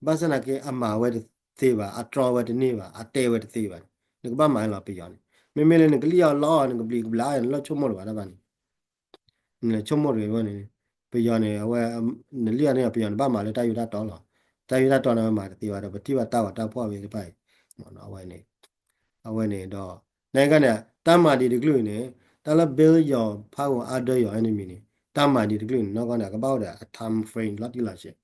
ဘၣ်ဆၣ်သနာ်က့ အမၤဝဲတသ့ဘၣ်, အတြီဝဲတန့ၢ်ဘၣ်, အတဲဝဲတသ့ဘၣ်န့ၣ် နကဘၣ်မၤလီၤပယီၤန့ၣ်. မ့မ့ၢ်လၢနကလံၣ်အီၤလီအီၤ နကဘျံးကဘျၣ် နလီၢ်ဆိကမိၣ်တဘၣ်တၢ်ဘၣ်န့ၣ် နဆိကမိၣ်တဂ့ၤဝဲန့ၣ်, ပယီၤန့ၣ် အဝဲ နလံၣ်အီၤန့ၣ် ပယီၤန့ၣ်ဘၣ်မၤလၢတၢ်ယူးတၢ်တီလီၤ. တၢ်ယူးတၢ်တီန့ၣ် အဝဲမၤတသ့ဘၣ်ဒီး ပထံၣ်ဘၣ်တၢ်ဂီၤတၢ်ဖီၣ်ဝဲတဖၣ်အံၤ အဝဲန့ၣ် အဝဲန့ၣ်ဒီး နကန့ၣ် တၢ်မၤဒံးတကလုာ်အံၤန့ၣ် တၢ်လၢ build your power under your enemy န့ၣ် တၢ်မၤဒံးတကလုာ်န့ၣ် နီၢ်ကီၢ်န့ၣ် ကဘၣ်အိၣ်ဒီးအ time frame လီၤတံၢ်လီၤဆဲး,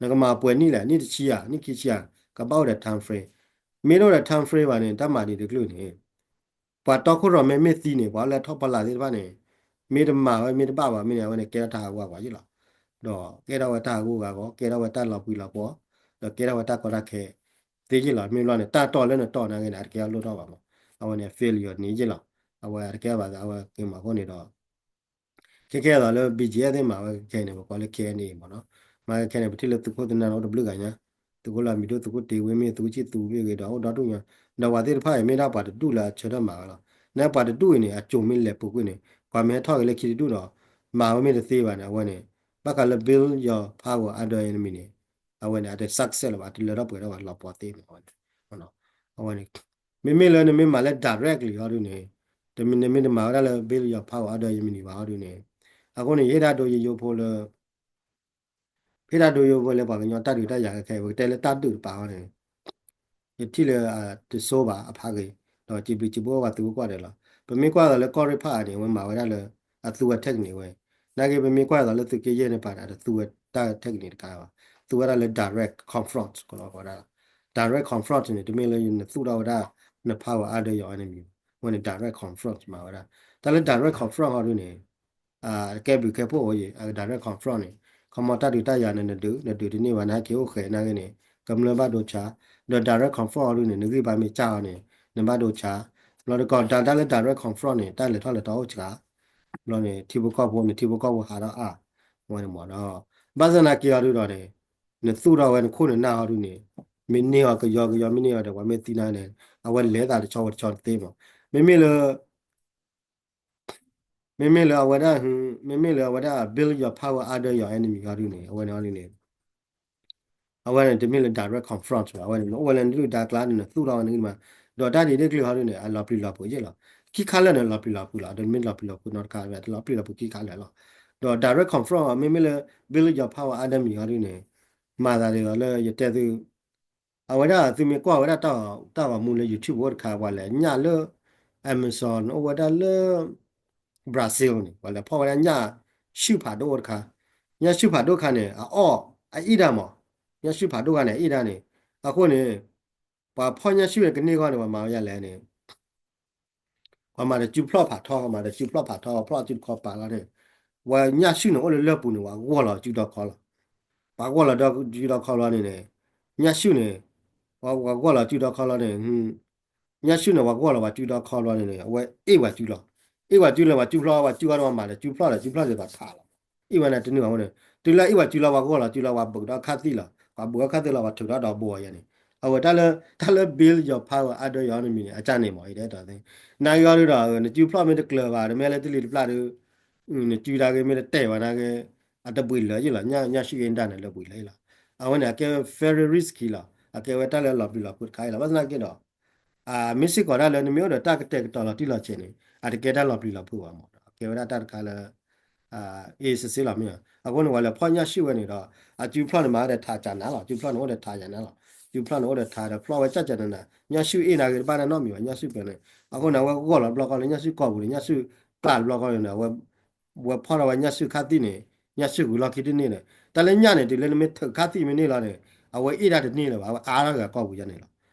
နကမၤပှဲၤနံၣ်လဲၣ် နံၣ်တဆံယၤ နံၣ်ခံဆံယၤ ကဘၣ်အိၣ်ဒီး time frame, မ့ၢ်တအိၣ်ဒီး time frame ဘၣ်န့ၣ် တၢ်မၤဒံးတကလုာ်န့ၣ် ပှၤတီခိၣ်ရိၣ်မဲမ့ၢ်သံန့ၣ် ပှၤလၢအထီၣ်ဖီလာ်သ့ၣ်တဖၣ်န့ၣ် မ့ၢ်တမၤဝဲမ့ၢ်တဘၣ်ဘၣ်မ့ၢ်န့ၣ် အဝဲန့ၣ်ကဲထီၣ်တၢ်ဟးဂူာ်ဟးဂီၤယ့ၣ်လီၤ. ဒီးကဲထီၣ်ဝဲတၢ်ဟးဂူာ်ဟးဂီၤ ကဲထီၣ်ဝဲတၢ်လီၤပှံၤလီၤပှီၤ ဒီးကဲထီၣ်ဝဲတၢ်ကီတၢ်ခဲ သ့ယ့ၣ်လီၤ. မ့ၢ်ဘျီန့ၣ် တၢ်တီၢ်လၢနတီၢ်နာ်က့န့ၣ် အတကဲထီၣ်လိၣ်ထီၣ်ဘၣ်မး, အဝဲန့ၣ် failure န့ၣ်ယ့ၣ်လီၤ. အဝဲအတကဲဘၣ်သး အဝဲက့ၤမၤအဃိန့ၣ်ဒီး ခဲခဲအသိးလၢ ဘီၣ်ကၠံၣ်အဲၣ်သ့ၣ်မၤဝဲခဲခဲန့ၣ် ပကိးလၢ ခဲခဲန့ၣ် မ့ၢ်နီၤ, မၤဝဲခဲခဲန့ၣ် ပထံၣ်လၢသုးခိၣ်သနၢၣ်န့ၣ် အိၣ်တဘျုးဂၤညါ, သုးခိၣ်လၢအမံၤဒိၣ်သုးခိၣ်တ့ဝ့မ့ၢ် သုးခိၣ်ဆံၣ်သူးမ့ၢ်ဂ့ၤဒီး အိၣ်ဒီဒူၣ်ညါ, ဒီးပှၤသ့ၣ်တဖၣ်အံၤမ့ၢ်ဒၣ်ပှၤတဒူၣ်လၢအဆၢထၢၣ်မၤဝဲလီၤ. နပှၤတဒူၣ်အံၤန့ၣ် အစိၤမ့ၢ်လဲၤပူၤကွံာ်န့ၣ် ပှၤမ့ၢ်ဟဲထီၣ်က့ၤလၢခံတဒူၣ်ဒီး မၤဝဲမ့ၢ်တသ့ဘၣ်န့ၣ် အဝဲန့ၣ် ဘၣ်ဃးလၢ build your power under enemy န့ၣ် အဝဲန့ၣ် အတ success လၢၤဘၣ် အတလၢထီၣ်ပှဲၤထီၣ်ဘၣ် လီၤပှီၤသ့န့ၣ် အဝဲန့ၣ် အဝဲန့ၣ် မ့မ့ၢ်လၢနမ့ၢ်မၤလၢ directly ဟီဒုန့ၣ် တမ့ၢ်နမ့ၢ်တမၤဝဲဒၣ်လၢ build your power under enemy ဘၣ်ဟီဒုန့ၣ် အဃိန့ၣ် ယဟ့ၣ်ဒၣ်ဒိယိယိဖိလၢ ဟ့ၣ်ဒၣ်ဒိယိဖိလၢပှၤကညီတၢ်ဒုးတၢ်ယၤခဲခဲ ပကတဲလၢတၢ်ဒုးတပၤဟီန့ၣ် ယထံၣ်လၢ တစိဘၣ်အဖးဂ့ၤ ဒီးစံးဘျုးစံးဖှိၣ်ပှၤသုးဖိကိးဂၤဒဲးလီၤ. ပမ့ၢ်ကွၢ်သိးလၢကီၢ်ရ့ၣ်ဖးအံၤန့ၣ် အဝဲမၤဝဲဒၣ်လၢ အသူဝဲ technique ဝဲ နာ်က့ပမ့ၢ်ကွၢ်သိးလၢသုးက့ယဲၢ်န့ၣ်ပၤန့ၣ် အတသူဝဲတၢ် technique တခါဘၣ်. သူဝဲဒၣ်လၢ direct confront ကလီၤဝဲဒၣ် direct confront န့ၣ် တမ့ၢ်လၢနသူၣ်ထီၣ်ဝဲဒၣ် န power under your enemy ဝဲန့ၣ် direct confront မၤဝဲဒၣ်. တၢ်လၢ direct confront ဟီဒုန့ၣ် ကဲဘျုးကဲဖှိၣ်အိၣ်ယံၤ အ direct confront န့ၣ် ခီမီတၢ်ဒုးတၢ်ယၤန့ၣ် နဒုး နဒုးတန့ၢ်ဘၣ် နဟဲက့ၤအိၣ်ဃဲးနာ်က့န့ၣ် ကမျၢၢ်ဘၣ်ဒိဆါ, ဒီး direct confront ဟီဒုန့ၣ် နဂံၢ်ဘါမ့ၢ်စၢ်အီၤန့ၣ် နဘၣ်ဒိဆါ, ဘျီတကီၢ် တၢ်လၢ direct confront န့ၣ် တၢ်လဲၤထီၣ်လဲၤထီအိၣ်စှၤ, ဘျီန့ၣ် ထံဖိကီၢ်ဖိန့ၣ် ထံဖိကီၢ်ဖိဟးထီၣ်အါ, ဝဲန့ၣ်မ့ၢ်ဒီး ဘၣ်ဆၣ်သနာ်က့အီၤဒုဒီးန့ၣ် နသူၣ်ထီၣ်ဝဲနခိၣ်နနၢ်ဟီဒုန့ၣ် မ့ၢ်န့ၢ်အီၤကယီကယီ မ့ၢ်န့ၢ်အီၤဒီး ပှၤမ့ၢ်သံနၤန့ၣ် အဝဲလဲၤသးတဆီဝဲတဆီတသ့မး, မ့မ့ၢ်လၢ မ့မ့ၢ်လၢအဝဲဒၣ် မ့မ့ၢ်လၢအဝဲဒၣ် build your power under your enemy ဟီဒုန့ၣ် အဝဲန့ၣ်ဟီဒုန့ၣ် အဝဲန့ၣ်တမ့ၢ်လၢ direct confront ဘၣ်, အဝဲန့ၣ် နအိၣ်ဝဲလၢနဒုၣ်ဒါကျါန့ၣ် နသူၣ်ထီၣ်ဝဲနဂံၢ်မး, ဒီးတၢ်ဒ်န့ၣ်တကလုာ်ဟီဒုန့ၣ် အလီၤပျံၤလီၤဖုးယ့ၣ်လီၤ. ခံခါလၢာ်န့ၣ် လီၤပျံၤလီၤဖုးလီၤ, တမ့ၢ်လီၤပျံၤလီၤဖုးနီတခါဘၣ်, တလီၤပျံၤလီၤဖုးခံခါလၢာ်လီၤ. ဒီး direct confront မ့မ့ၢ်လၢ build your power under me ဟီဒုန့ၣ် မၤသးဒ်သိးလၢယတဲသု အဝဲဒၣ်သုမ့ၢ်ကွၢ်ဝဲဒၣ်တၢ်ဂီၤမူလၢ YouTube အိၣ်တခါ ပှၤလဲၤညၣ်လၢ Amazon အိၣ်ဝဲဒၣ်လၢ Brazil န့ၣ် ပှၤလဲၤဖီၣ်ဝဲဒၣ်ညၣ်ဆူၣ်ဖးဒိၣ်အိၣ်တခါ, ညၣ်ဆူၣ်ဖးဒိၣ်ခါန့ၣ် အအီၣ်အအ့ၣ်ဒၣ်မး, ညၣ်ဆူၣ်ဖးဒိၣ်ခါန့ၣ် အအ့ၣ်ဒၣ်န့ၣ်, အဃိန့ၣ် ပှၤဖီၣ်ညၣ်ဆူၣ်န့ၣ်ကန့ၢ်ဂီၢ်န့ၣ် ပှၤမၤဝဲဒ်လဲၣ်န့ၣ် ပှၤမၤဒီးစုဖျီၣ်ဖးထီ, ပှၤမၤဒီးစုဖျီၣ်ဖးထီ, ပှၤဖျီၣ်စုတခီပာ်လီၤန့ၣ်, ပှၤညၣ်ဆူၣ်န့ၣ်အိၣ်လၢလၢၢ်ပူၤန့ၣ် ပှၤဂီၢ်လီၤစုဒီခီလီၤ. ပှၤဂီၢ်လီၤဒီးစုဒီခီလီၤန့ၣ်န့ၣ်, ညၣ်ဆူၣ်န့ၣ်, ပှၤဂီၢ်လီၤစုဒီခီလီၤန့ၣ်, ညၣ်ဆူၣ်န့ၣ် ပှၤဂီၢ်လီၤပှၤစုဒီခီလီၤန့ၣ်န့ၣ် အဝဲအ့ၣ်ပှၤစုလီၤ. အ့ၣ်ပှၤစုလၢပှၤစုဖျီၣ် ပှၤစုဃီဒီးပှၤမၤဒီးစုဖျီၣ်ဒီး စုဖျီၣ်ဒီးပှၤထးလီၤ. အ့ၣ်ဝဲန့ၣ်တနုာ်ဘၣ်အဃိန့ၣ် တုၤလၢအ့ၣ်ပှၤစုလီၤ ပှၤဂီၢ်လီၤစုလီၤ ပှၤဘူးဒီးခါသံလီၤ. ပှၤဘူးဒီးခါသံလီၤ ပှၤထုးထီၣ်ဒီးဘိအယဲန့ၣ် အဝဲတၢ်လၢ တၢ်လၢ build your power under your enemy န့ၣ် အကၢ်န့ၣ်မး ယတဲတၢ်သ့ နာ်က့အီၤဒုဒီး နစုဖျီၣ်မ့ၢ်တကျၢၤဘၣ် တမ့ၢ်လၢတလံၤတပျၢ်ဒီး နစုတၢ်ဂ့ၢ်မ့ၢ်တတဲာ်ဘၣ်နာ်က့ အတဘှံးလၢၤယ့ၣ်လီၤ ညၣ် ညၣ်ၡုၣ်အ့ဒၣ်န့ၣ် လၢဘှံးလၢၤယ့ၣ်လီၤ. အဝဲန့ၣ် အကဲဝဲ very risky လီၤ အကဲဝဲတၢ်လၢအလီၤပျံၤလီၤဖုးတခါအံၤလီၤ ဘၣ်ဆၣ်သနာ်က့ဒီး မ့ၢ်စ့ၢ်ကီးတၢ်လၢနမ့ၢ်အိၣ်ဒီးတၢ်ကတဲာ်ကတီၤလီၤတံၢ်လီၤဆဲးန့ၣ် အတကဲတၢ်လီၤပျံၤလီၤဖုးဘၣ်မး အကဲဝဲဒၣ်တၢ်တခါလၢ အ့စ့စ့လီၤမ့ၢ် အဃိန့ၣ် ပှၤလဲၤဖီၣ်ညၣ်ၡုၣ်ဝဲန့ၣ်ဒီး အစုဖျီၣ်န့ၣ်မၤဝဲဒီးထးကၢနၤလီၤ စုဖျီၣ်န့ၣ်အိၣ်ဒီးထးကၢနၤလီၤ စုဖျီၣ်န့ၣ်အိၣ်ဒီးထးဒီးဖျီၣ်ဝဲကၢ်ကၢနၤနၤ ညၣ်ၡုၣ်အ့နာ်က့တဘၣ်နီတမံၤဘၣ် ညၣ်ၡုၣ်ကျၢၤန့ၣ် အဃိန့ၣ် အဝဲဂီၢ်လီၤတဘျီဃီလၢညၣ်ၡုၣ်ကီၢ်ပူၤန့ၣ် ညၣ်ၡုၣ်ကျၢၤတဘျီဃီန့ၣ် အဝဲဖီၣ်ထီၣ်ဝဲညၣ်ၡုၣ်ခါသံၣ်န့ၣ် ညၣ်ၡုၣ်ဂုၤလီၢ်ခံတန့ၢ်န့ၣ် တၢ်လၢညၣ်န့ၣ် တုၤလၢနမ့ၢ်ထုးခါသံၣ်မ့ၢ်န့ၢ်လီၤန့ၣ် အဝဲအ့ၣ်တၢ်တန့ၢ်လၢၤဘၣ် အဝဲအါထီၣ်ဂ့ၤအကီၢ်ပူၤယါန့ၣ်လီၤ.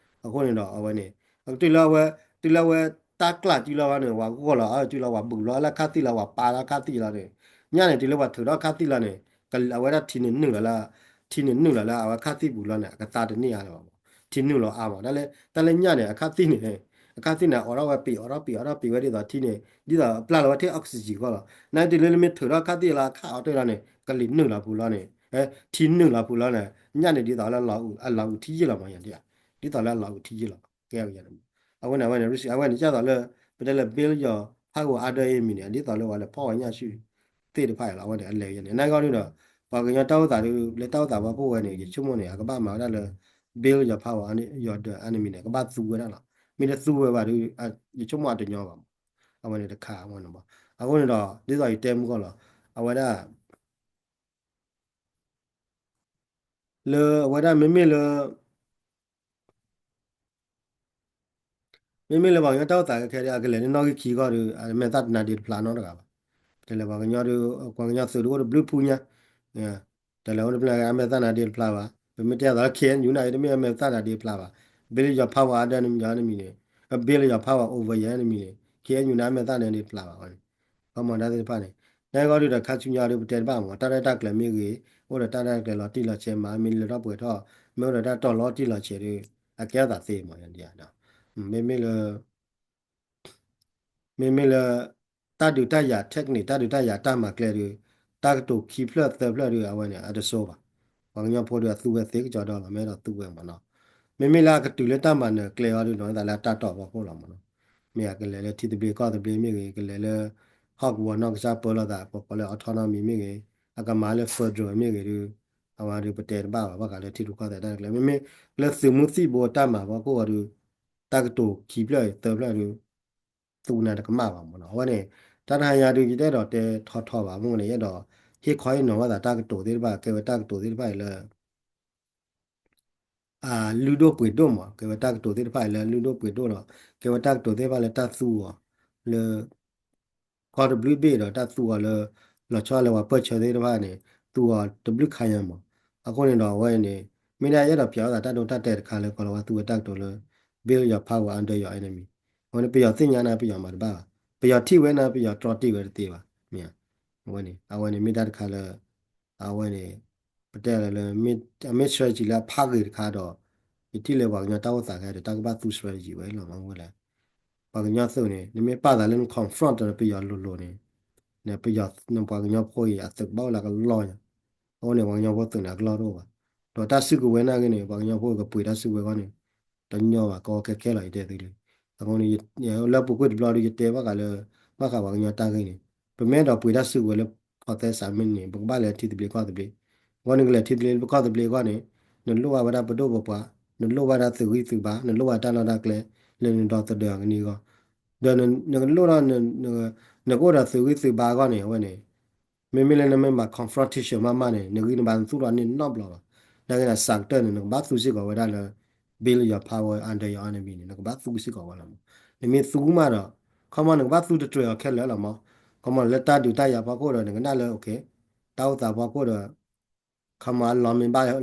အဃိန့ၣ်ဒီးအဝဲန့ၣ် တုၤလၢအဝဲ တုၤလၢအဝဲတၢ်ကျၢၤစုလီၤဘၣ်န့ၣ် ပှၤဂီၢ်လီၤအါစုလီၤ ပှၤဘုးလီၤလၢခါသံၣ်လီၤ ပှၤပာ်လီၤခါသံၣ်လီၤန့ၣ် ညၣ်န့ၣ် တုၤလၢပှၤထုးထီၣ်ခါသံၣ်လီၤန့ၣ် အဝဲဒၣ်ထံန့ၣ်နုာ်လီၤလၢ ထံန့ၣ်နုာ်လီၤလၢအဝဲခါသံၣ်ပူၤလီၤန့ၣ် အကသါတန့ၢ်အါလၢၤဘၣ်မး ထံနုာ်လီၤအါမး တၢ်လၢညၣ်န့ၣ် အခါသံၣ်န့ၣ် အခါသံၣ်န့ၣ် အိးထီၣ်ဝဲပံး အိးထီၣ်ပံး အိးထီၣ်ပံးဝဲဒ်သိးထံန့ၣ် ဒ်သိးပျၢ်လီၤဝဲထဲ oxygen ဃီလီၤ နာ်က့တုၤလၢနမ့ၢ်ထုးထီၣ်ခါသံၣ်လီၤ အခါအိးထီၣ်လီၤန့ၣ် ကလံၤနုာ်လီၤပူၤလီၤန့ၣ် ထံနုာ်လီၤပူၤလီၤန့ၣ် ညၣ်န့ၣ်ဒ်သိးလၢ အလီၤအုးထံယ့ၣ်လီၤမး ယါဒ် ဒ်သိးလၢအလီၤအုးထံယ့ၣ်လီၤ ကဲဝဲန့ၣ် အဝဲန့ၣ် အဝဲန့ၣ် အဝဲန့ၣ် ကၢ်သိးလၢ ပတဲလၢ build your power under enemy န့ၣ် ဒ်သိးလၢပှၤလဲၤဖီၣ်ဝဲညၣ်ၡုၣ်သ့ၣ်တဖၣ်အံၤလီၤ အဝဲန့ၣ် အလဲၤယါန့ၣ် နာ်က့အီၤဒုဒီး ပှၤကညီတၢ်အိၣ်သးဒု လၢတၢ်အိၣ်သးဖီခိၣ်ဝဲန့ၣ် ယဆိကမိၣ်န့ၣ် အကဘၣ်မၤဝဲဒၣ်လၢ build your power under your enemy န့ၣ် ကဘၣ်သူဝဲဒၣ်လီၤ မ့ၢ်တသူဝဲဘၣ်ဒု ယဆိကမိၣ်အတညီဘၣ်မး အဝဲန့ၣ်တခါအဝဲန့ၣ်ဘၣ် အဃိန့ၣ်ဒီး ဒ်သိးယတဲမုၢ်ဂီၢ်လီၤ အဝဲဒၣ် လၢအဝဲဒၣ်မ့မ့ၢ်လၢ မ့မ့ၢ်လၢပှၤကညီတၢ်အိၣ်သးခဲခဲဒၣ် အကလဲၤလၢနီၣ်ဂံၢ်ခံဂီၢ်ဒီး အမဲာ်သၣ်တနါဒ့တဖျါနီတဂၤဘၣ်. တလဲၤပှၤကညီဒီး ပှၤကညီသုးဒုအိၣ်တဘျုးဖုညါ, တလဲၤအိၣ်တဖျါ အမဲာ်သၣ်နါဒ့တဖျါဘၣ်. ပမ့ၢ်တဲအသးလၢ ခ့ၣ်အဲၣ်ယူၣ်န့ၣ် တမ့ၢ်အမဲာ်သၣ်နါဒ့တဖျါဘၣ်. Build your power under enemy န့ၣ်, build your power over your enemy န့ၣ် ခ့ၣ်အဲၣ်ယူၣ်န့ၣ် အမဲာ်သၣ်နါဒ့တဖျါဘၣ်န့ၣ် ကီမီၤဒၣ်သ့ၣ်တဖၣ်န့ၣ်, နဂီၢ်ဒုးဒီးခါဆူညါဒုး ပတဲတဘၣ်မး တၢ်ရဲၣ်တၢ်ကျဲၤမ့ၢ်ဂ့ၤ, အိၣ်ဒီးတၢ်ရဲၣ်တၢ်ကျဲၤလီၤတံၢ်လီၤဆဲးမး မ့ၢ်လၢထီၣ်ပှဲၤထီၣ်, မ့ၢ်အိၣ်ဒီးတၢ်တီၤလီၤတံၢ်လီၤဆဲးဒုး အကဲအသးသ့မး ယၤဒ်ဒီး, မ့မ့ၢ်လၢ မ့မ့ၢ်လၢ တၢ်ဒုးတၢ်ယၤ technique တၢ်ဒုးတၢ်ယၤတၢ်မၤကျဲဒုး တၢ်ကတိၤခံဖျၢၣ်သၢဖျၢၣ်ဒုး အဝဲန့ၣ် အတဆိဘၣ်. ပှၤကညီဖိဒုး အသူဝဲသ့ကစီဒီလီၤ မ့ၢ်အဲၣ်ဒိးသူဝဲမးနီၤ. မ့မ့ၢ်လၢအကတုၤလၢတၢ်မၤနၢၤကျဲအီၤဒုး နီၢ်သးလၢအတၢ်တီၢ်ဖီခိၣ်လီၤမးနီၤ. မ့ၢ်အကလဲၤလၢထံသဘျ့ကီၢ်သဘျ့မ့ၢ်ဂ့ၤ, ကလဲၤလၢ ဟီၣ်ကဝီၤနီၢ်ကစၢ်ပၢလီၤသး ပကိးလၢ autonomy မ့ၢ်ဂ့ၤ, အကမၤလၢ federal မ့ၢ်ဂ့ၤဒုး အဝဲဒုးပတဲတဘၣ်ဘၣ် ဘၣ်ဃးလၢထံရူၢ်ကီၢ်သဲးတၢ်ကျဲ မ့မ့ၢ်လၢသုးမုၢ်သံၣ်ဘိတၢ်မၤဖီခိၣ်အီၤဒုး တၢ်ကတိၤခံဖျၢၣ်သၢဖျၢၣ်ဒုး သူနၤတကမၣ်ဘၣ်မးနီၤ. အဝဲန့ၣ် တၢ်တဟါညါဒုး ယတအဲၣ်ဒိးတဲထီထီဘၣ် မ့ၢ်န့ၣ် ယအဲၣ်ဒိး ဟ့ၣ်ခီဟ့ၣ်နီၤဘၣ်သးတၢ်ကတိၤသ့ၣ်တဖၣ် ကဲဝဲတၢ်ကတိၤသ့ၣ်တဖၣ်အံၤလၢ လုၢ်ဒိၣ်ပှ့ၤဒိၣ်မး ကဲဝဲတၢ်ကတိၤသ့ၣ်တဖၣ်အံၤလၢလုၢ်ဒိၣ်ပှ့ၤဒိၣ်ဒီး ကဲဝဲတၢ်ကတိၤသ့ၣ်တဖၣ်လၢတၢ်သူအီၤ လၢ ကီၢ်တဘျုးဘ့ၣ်ဒီးတၢ်သူအီၤလၢ လီၤဆီလၢပှၤပၢၢ်ဆၢသ့ၣ်တဖၣ်န့ၣ် သူအီၤတဘျုးခါညါမး. အဃိန့ၣ်ဒီးအဝဲန့ၣ် မ့ၢ်ဒၣ်ယအဲၣ်ဒိးပၠးအသးတၢ်ဒိတၢ်တဲာ်တခါလၢ ကီၤလၤဝါသူဝဲတၢ်ကတိၤလၢ build your power under your enemy. အဝဲန့ၣ် ပယီၤသ့ၣ်ညါန့ၣ် ပယီၤမၤတဘၣ်ဘၣ်. ပယီၤထံၣ်ဝဲန့ၣ် ပယီၤတြီတ့ၢ်ဝဲတသ့ဘၣ်. မ့ၢ် အဝဲန့ၣ် အဝဲန့ၣ်မ့ၢ်တၢ်တခါလၢ အဝဲန့ၣ် ပတဲလၢ အမ့ၢ် strategy လၢအဖးဂ့ၤတခါဒီး ယထံၣ်လၢပှၤကညီတၢ်အိၣ်သးခဲဒီး တၢ်ကဘၣ်သူ strategy ဝဲလီၤမးဝဲလဲၣ်. ပှၤကညီသုးန့ၣ် နမ့ၢ်ပာ်သးလၢန confront ဒီးပယီၤလိၤလိၤန့ၣ် နပယီၤ နပှၤကညီဖိအံၤ အသုးကဘၣ်အိၣ်လၢကလီၢ်ညါ. အဃိန့ၣ် ပှၤကညီဖိသုးန့ၣ် အကလီၢ်တအိၣ်ဘၣ်. ဒီးတၢ်စုကဝဲၤနာ်က့န့ၣ် ပှၤကညီဖိကပှ့ၤတၢ်စုကဝဲၤအဂီၢ်န့ၣ် တညီဘၣ် ကီကီခဲခဲလီၤ ယတဲသုလံ. အဃိန့ၣ် လၢပူၤကွံာ်တဘျီဒီး ယတဲဘၣ်ဃးလၢ ဘၣ်ဃးပှၤကညီတၢ်ဂ့ၢ်န့ၣ် ပမ့ၢ်အဲၣ်ဒိးပှ့ၤတၢ်စုကဝဲၤလၢ ဖီသဲစးမ့ၢ်န့ၣ် ပကဘၣ်လဲၤထံသဘျ့ကီၢ်သဘျ့. အဃိန့ၣ် ကလဲၤထံသဘျ့ပကီၢ်သဘျ့အဂီၢ်န့ၣ် နလိၣ်ဘၣ်ဝဲဒၣ်ပဒိၣ်ပပှၢ်, နလိၣ်ဘၣ်ဒၣ်သုးဂံၢ်သုးဘါ, နလိၣ်ဘၣ်တၢ်လီၢ်တၢ်ကျဲ လၢနဒီသဒၢအကနံၣ်အဂီၢ် ဒီးနကလိၣ်ဒီး နကအိၣ်ဒီးသုးဂံၢ်သုးဘါအဂီၢ်န့ၣ် အဝဲန့ၣ် မ့မ့ၢ်လၢနမ့ၢ်မၤ confrontation မးမးန့ၣ် နဂံၢ်နဘါနသူၣ်ထီၣ်န့ၢ်နီတဘျီဘၣ်. နာ်က့န့ၣ် စးကတၢၢ်န့ၣ် နကဘၣ်သူစ့ၢ်ကီးဝဲဒၣ်လၢ build your power under your enemy န့ၣ် နကဘၣ်သူစ့ၢ်ကီးဝဲလီၤမး. နမ့ၢ်သူမးဒီး ခီမီ နကဘၣ်သူတတြဲၤအီၤခဲလၢာ်လီၤမး. ခီမီ လၢတၢ်ဒုးတၢ်ယၤဖီခိၣ်ဒီး နကနၣ်လၢ okay တၢ်အိၣ်သးဖီခိၣ်ဒီး ခီမီ အလီၢ်မ့ၢ်ဘၣ်လၢ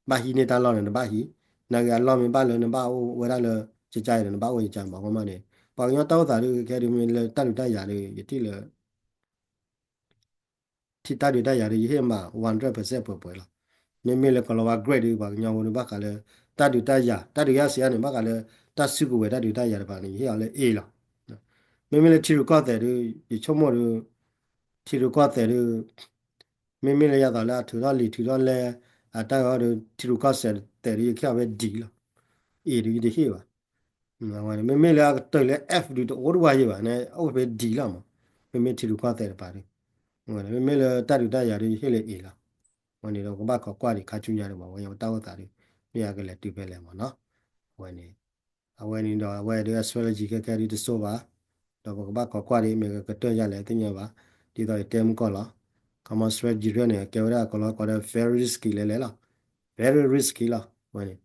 ဘၣ်ဟံးန့ၢ်တၢ်လီၢ်န့ၣ် နဘၣ်ဟံး, နာ်က့အလီၢ်မ့ၢ်ဘၣ်လၢနဘၣ်အိၣ်ဝဲဒၣ်လၢ ကကါအံၤဒီး နဘၣ်အိၣ်ကကါမး ခီမီန့ၣ် ပှၤကညီတၢ်အိၣ်သးဒုးခဲဒုးမ့ၢ်လၢတၢ်ဒုးတၢ်ယၤဒုး ယထံၣ်လၢ ထံၣ်တၢ်ဒုးတၢ်ယၤဒုး ယဟ့ၣ်မး one hundred percent ပှဲၤပှဲၤလီၤ. မ့မ့ၢ်လၢကီၤလၤဝါ grade ဒုး ပှၤကညီဖိဒုး ဘၣ်ဃးလၢ တၢ်ဒုးတၢ်ယၤ တၢ်ဒုးယၤစံးအါန့ၣ် ဘၣ်ဃးလၢ တၢ်စုကဝဲၤတၢ်ဒုးတၢ်ယၤတဖၣ်န့ၣ် ယဟ့ၣ်အီၤလၢ A လီၤ. မ့မ့ၢ်လၢထံရူၢ်ကီၢ်သဲးဒုး ယဆိကမိၣ်ဒုး ထံရူၢ်ကီၢ်သဲးဒုး မ့မ့ၢ်လၢယသးလၢအထုးထီၣ်လံာ်ထုးထီၣ်လဲ အတၢ်ဂီၤဒုး ထံရူၢ်ကီၢ်သဲးဒုး ယကဟ့ၣ်အီၤဝဲ D လီၤ. A ဒုးယတဟ့ၣ်ဘၣ်. အဝဲန့ၣ် မ့မ့ၢ်လၢအကတၢၢ်လၢ F ဒုးတအိၣ်တဝၢ်ယဲဘၣ်န့ၣ် အိၣ်ဖဲ D လီၤမး. မ့မ့ၢ်ထံရူၢ်ကီၢ်သဲးတပၤဒုး မ့မ့ၢ်လၢတၢ်ဒုးတၢ်ယၤဒုး ယဟ့ၣ်လၢ A လီၤ. အဝဲန့ၣ်ဒီး ကဘၣ်ခိးကွၢ်ဒံးခါဆူညါဒံးမး အဝဲယတၢ်အိၣ်သးဒုး မ့ၢ်အကလဲၤတုၤဖဲလဲၣ်မးနီၤ. အဝဲန့ၣ် အဝဲန့ၣ်ဒီး အဝဲဒုး astrology ခဲခဲဒုးတစိဘၣ်, ဒီးပကဘၣ်ခိးကွၢ်ဒံး မ့ၢ်ကကတၢၢ်ယၤလဲၣ်သ့ၣ်ညါဘၣ်, ဒ်သိးယတဲမုၢ်ကီၢ်လီၤ. Common strategy န့ၣ် ကဲဝဲဒၣ်ကလီကီးဒီး very risky လဲၣ်လဲၣ်လီၤ. Very risky လီၤ. အဝဲန့ၣ်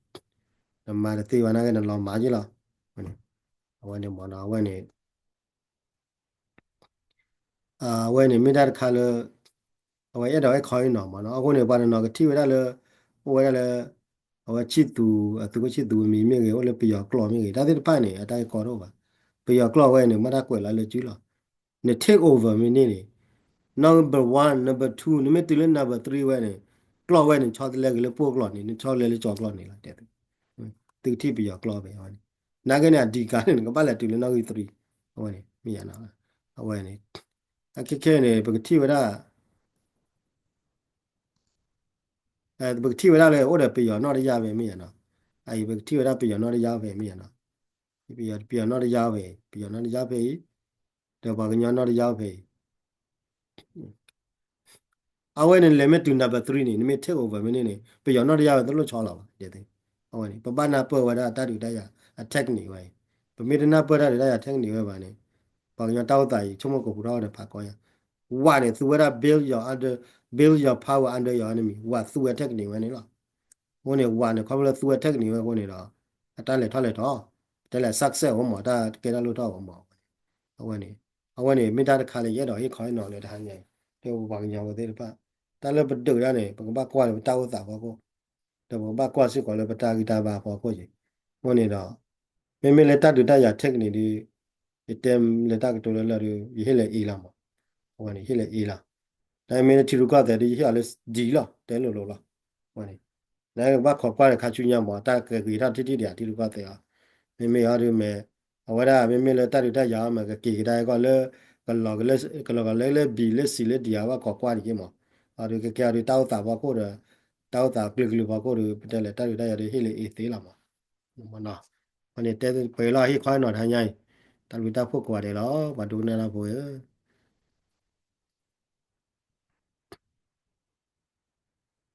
နမၤတသ့ဘၣ်နာ်က့ နလီၤမၤက့လီၤ. အဝဲန့ၣ်မ့ၢ်နီၤ အဝဲန့ၣ် အဝဲန့ၣ်မ့ၢ်တၢ်တခါလၢ အဝဲအဲၣ်ဒိးဟ့ၣ်ခီဟ့ၣ်နီၤမ့ၢ်နီၤ. အဃိန့ၣ် ပှၤတနီၤကထံၣ်ဝဲဒၣ်လၢ အိၣ်ဝဲဒၣ်လၢ အဝဲဆံၣ်သူး အသုးခိၣ်ဆံၣ်သူးအမံၤမ့ၢ်ဂ့ၤ အိၣ်လၢပယီၤကျိာ်မ့ၢ်ဂ့ၤ တၢ်သ့ၣ်တဖၣ်န့ၣ် အတၢ်ဂ့ၢ်ကီတအိၣ်ဘၣ်. ပယီၤကျိာ်ဝဲန့ၣ် မ့ၢ်တၢ်ကွဲးလီၤလၢစုလီၤ. န take over မ့ၢ်န့ၢ်န့ၣ် number one number two နမ့ၢ်တုၤလၢ number three ဝဲန့ၣ် ကျိာ်ဝဲန့ၣ် ဆီတလဲက့ၤလၢပှိၢ်ကျိာ်န့ၣ် နဆီလဲလၢကၠီၤကျိာ်န့ၣ်လီၤ. တဲ သုကထံၣ်ပယီၤကျိာ်ဖဲအဝဲန့ၣ် နာ်က့န့ၣ် အဓိကန့ၣ် နကဘၣ်လဲၤတုၤလၢနီၣ်ဂံၢ် three အဝဲန့ၣ် မ့ၢ်ယါနီၤ အဝဲန့ၣ် အခဲခဲန့ၣ် ပကထံၣ်ဝဲဒၣ် ပကထံၣ်ဝဲဒၣ်လၢအိၣ်ဒီးပယီၤနီၣ်တယၢ်ဖဲမ့ၢ်ယါနီၤ အအံၤ ပကထံၣ်ဝဲဒၣ်ပယီၤနီၣ်တယၢ်ဖဲမ့ၢ်ယါနီၤ ပယီၤ ပယီၤနီၣ်တယၢ်ဖဲ ပယီၤနီၣ်တယၢ်ဖဲအံၤ ဒီးပှၤကညီနီၣ်တယၢ်ဖဲအံၤ အဝဲန့ၣ်လဲၤမ့ၢ်တုၤ number three န့ၣ် နမ့ၢ် take over မ့ၢ်န့ၢ်န့ၣ် ပယီၤနီၣ်တယၢ်ဝဲတလိၣ်ဆီလီၤဘၣ်. အဝဲန့ၣ် ပဘၣ်နၢ်ပၢၢ်ဝဲဒၣ်တၢ်ဒုးတၢ်ယၤအ technique ဝဲအံၤ ပမ့ၢ်တနၢ်ပၢၢ်တၢ်ဒုးတၢ်ယၤ technique ဝဲဘၣ်န့ၣ် ပှၤကညီတၢ်အိၣ်သးအံၤ ဆိကမိၣ်ကပူၤထီၣ်ဝဲဒီးဖးကီယါ ဝးန့ၣ် သူဝဲဒၣ် build your under build your power under your enemy ဝးသူဝဲ technique ဝဲန့ၣ်လီၤ. အဃိန့ၣ် ဝးန့ၣ် ခီဖျိလၢသူဝဲ technique ဝဲအဃိန့ၣ်ဒီး အတၢ်လဲၤထီၣ်လဲၤထီၣ် တဲလဲၤ success အိၣ်မး တၢ်ကဲထီၣ်လိၣ်ထီၣ်အိၣ်မး အဝဲန့ၣ် အဝဲန့ၣ် မ့ၢ်တၢ်တခါလၢယအဲၣ်ဒိးဟ့ၣ်ခီဟ့ၣ်နီၤလၢတဟါညါအံၤ လၢပပှၤကညီဖိသ့ၣ်တဖၣ် တၢ်လၢပဒုးတၢ်န့ၣ် ပကဘၣ်ကွၢ်လၢပတၢ်အိၣ်သးဖီခိၣ် ဒီးပကဘၣ်ကွၢ်စ့ၢ်ကီးလၢပတၢ်ဂံၢ်တၢ်ဘါဖီခိၣ်က့ၤ အဃိန့ၣ်ဒီး မ့မ့ၢ်လၢတၢ်ဒုးတၢ်ယၤ technique ဒုး ယတဲလၢတၢ်ကတိၤလၢလၢဒုး ယဟ့ၣ်လၢ A လီၤမး အဝဲန့ၣ် ယဟ့ၣ်လၢ A လီၤ. တၢ်မ့ၢ်လၢထံရူၢ်ကီၢ်သဲးဒုး ယဟ့ၣ်အီၤလၢ D လီၤ တဲလိၤလိၤလီၤ. အဝဲန့ၣ် နကဘၣ်ခိးကွၢ်ဒီးခါဆူညါမး တၢ်ကဂ့ၤထီၣ်ထံထံၣ်ဒံးထံရူၢ်ကီၢ်သဲးအီၤ မ့မ့ၢ်အီၤဒုးမ့ၢ် အဝဲဒၣ်မ့မ့ၢ်လၢတၢ်ဒုးတၢ်ယၤအီၤ မ့ၢ်ကက့ၤကဒါကီၢ်လၢ ကလီၤကလၢ ကလီၤကလၢလၢ B လၢ C လၢ D အဘၣ်ခိးကွၢ်ဒံးက့ၤမး အီၤဒုးကကဲအီၤဒုးတၢ်အိၣ်သးဖီခိၣ်ဒီး တၢ်အိၣ်သးကလုာ်ကလုာ်ဖီခိၣ်ဒီး ပတဲလဲၤတၢ်ဒုးတၢ်ယၤဒုးဟ့ၣ်လၢ A သ့လီၤမး မနီၤ အန့ၣ်တဲပှဲၤလီၤဟ့ၣ်ခီနီၤတဟါညါအံၤ တၢ်ဘျုးတၢ်ဖှိၣ်ကိးဂၤဒဲးလီၤ ပှၤဒိကနၣ်တၢ်ဖိဧၢ